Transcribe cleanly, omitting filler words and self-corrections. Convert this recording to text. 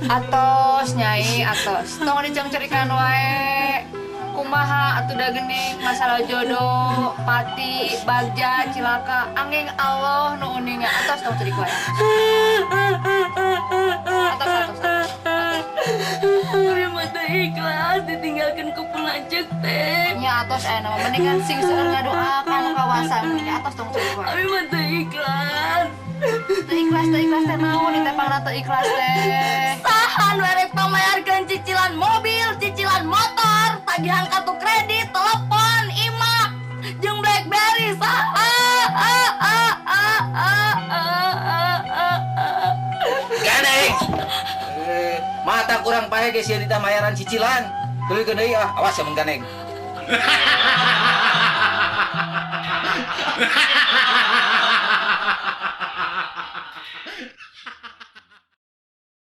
Atos Nyai, atos. Tong dicengcerikan wae. Kumaha atuh da geuning masalah jodoh, pati, bagja, cilaka, angin Allah nu uninga. Atos tong cerik wae. Atos, atos, atos. Abi mah teu ikhlas ditinggalkeun ku pun lanceuk teh. Nya atos aya nama mendingan sing seueur ngadoa ka nu kawasa. Nya atos tong cerik wae. Abi mah teu ikhlas. Teu ikhlas, teu ikhlas teh naon ditepangna teu ikhlas teh. Saha nu erek pamayarkeun cicilan mobil, cicilan motor, tagihan kartu kredit, telepon, imah, jeung BlackBerry saha? Gandeng. Mata kurang pae ge sia ditah mayaran cicilan. Tuluy deui ah, awas ya mun gandeng.